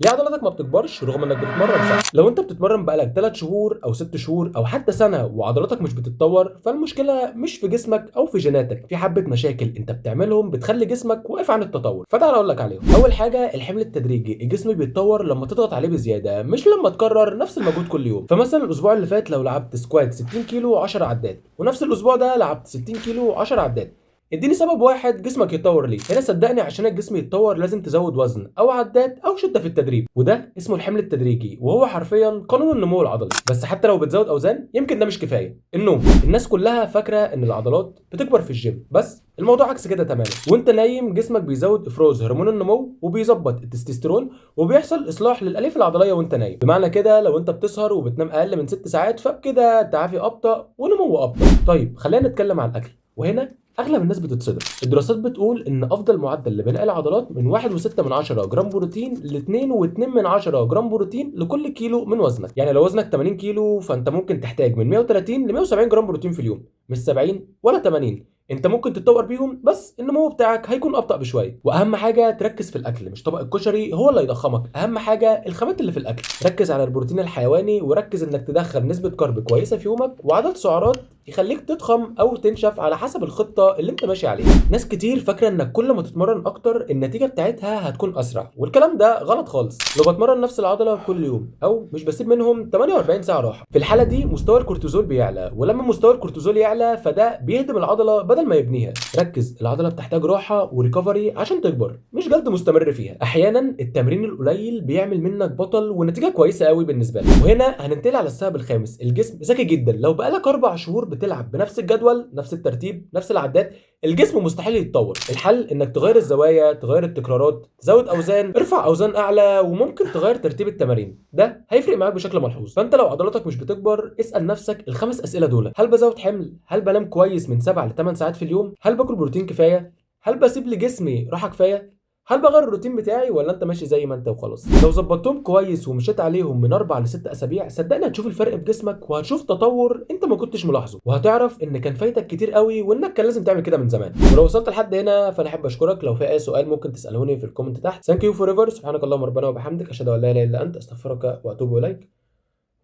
ليه عضلاتك ما بتكبرش رغم انك بتتمرن صح؟ لو انت بتتمرن بقالك 3 شهور او 6 شهور او حتى سنة وعضلاتك مش بتتطور، فالمشكلة مش في جسمك او في جيناتك، في حبه مشاكل انت بتعملهم بتخلي جسمك واقف عن التطور، فتعال اقول لك عليهم. اول حاجة الحمل التدريجي، الجسم بيتطور لما تضغط عليه بزيادة، مش لما تكرر نفس المجهود كل يوم. فمثلا الاسبوع اللي فات لو لعبت squat 60 كيلو 10 عدات، ونفس الاسبوع ده لعبت 60 كيلو 10 عدات، اديني سبب واحد جسمك يتطور ليه. هنا صدقني عشان الجسم يتطور لازم تزود وزن او عدات او شده في التدريب، وده اسمه الحمل التدريجي، وهو حرفيا قانون النمو العضلي. بس حتى لو بتزود اوزان يمكن ده مش كفاية. النوم، الناس كلها فاكره ان العضلات بتكبر في الجيم، بس الموضوع عكس كده تماما. وانت نايم جسمك بيزود افراز هرمون النمو وبيظبط التستوستيرون وبيحصل اصلاح للالياف العضلية وانت نايم. بمعنى كده لو انت بتسهر وبتنام اقل من 6 ساعات فبكده التعافي ابطا ونمو ابطا. طيب خلينا نتكلم عن الاكل، وهنا اغلب الناس بتتصدم. الدراسات بتقول ان افضل معدل لبناء العضلات من 1.6 جرام بروتين ل 2.2 جرام بروتين لكل كيلو من وزنك. يعني لو وزنك 80 كيلو فانت ممكن تحتاج من 130 ل 170 جرام بروتين في اليوم، مش 70 ولا 80. انت ممكن تتطور بيهم بس النمو بتاعك هيكون ابطأ بشوية. واهم حاجة تركز في الاكل، مش طبق الكشري هو اللي يضخمك، اهم حاجة الخامات اللي في الاكل. ركز على البروتين الحيواني، وركز انك تدخل نسبه carb كويسة في يومك وعدد سعرات يخليك تضخم او تنشف على حسب الخطة اللي انت ماشي عليها. ناس كتير فاكره انك كل ما تتمرن اكتر النتيجة بتاعتها هتكون اسرع، والكلام ده غلط خالص. لو بتمرن نفس العضلة كل يوم او مش بسيب منهم 48 ساعة راحة، في الحالة دي مستوى الكورتيزول بيعلى، ولما مستوى الكورتيزول يعلى فده بيهدم العضلة بدل ما يبنيها. ركز، العضلة بتحتاج راحة و recovery عشان تكبر، مش جلد مستمر فيها. احيانا التمرين القليل بيعمل منك بطل ونتيجة كويسة قوي بالنسبة لك. وهنا هننتقل على السبب الخامس، الجسم ذكي جدا. لو بقالك 4 شهور بتلعب بنفس الجدول، نفس الترتيب، نفس العدات، الجسم مستحيل يتطور. الحل انك تغير الزوايا، تغير التكرارات، تزود اوزان، ارفع اوزان اعلى، وممكن تغير ترتيب التمارين. ده هيفرق معاك بشكل ملحوظ. فانت لو عضلاتك مش بتكبر اسال نفسك ال5 اسئلة دول: هل بزود حمل؟ هل بنام كويس من 7 ل 8 ساعات في اليوم؟ هل باكل بروتين كفاية؟ هل بسيب لجسمي راحة كفاية؟ هل بغير الروتين بتاعي ولا انت ماشي زي ما انت وخلاص؟ لو ظبطتهم كويس ومشيت عليهم من 4 ل 6 اسابيع صدقني هتشوف الفرق في جسمك، وهتشوف تطور انت ما كنتش ملاحظة، وهتعرف ان كان فايتك كتير قوي وانك كان لازم تعمل كده من زمان. ولو وصلت لحد هنا فانا احب اشكرك. لو في اي سؤال ممكن تسالوني في ال comment تحت. thank you forever. سبحانك اللهم ربنا وبحمدك، اشهد ان لا اله الا انت، استغفرك واتوب اليك.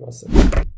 مع السلامة.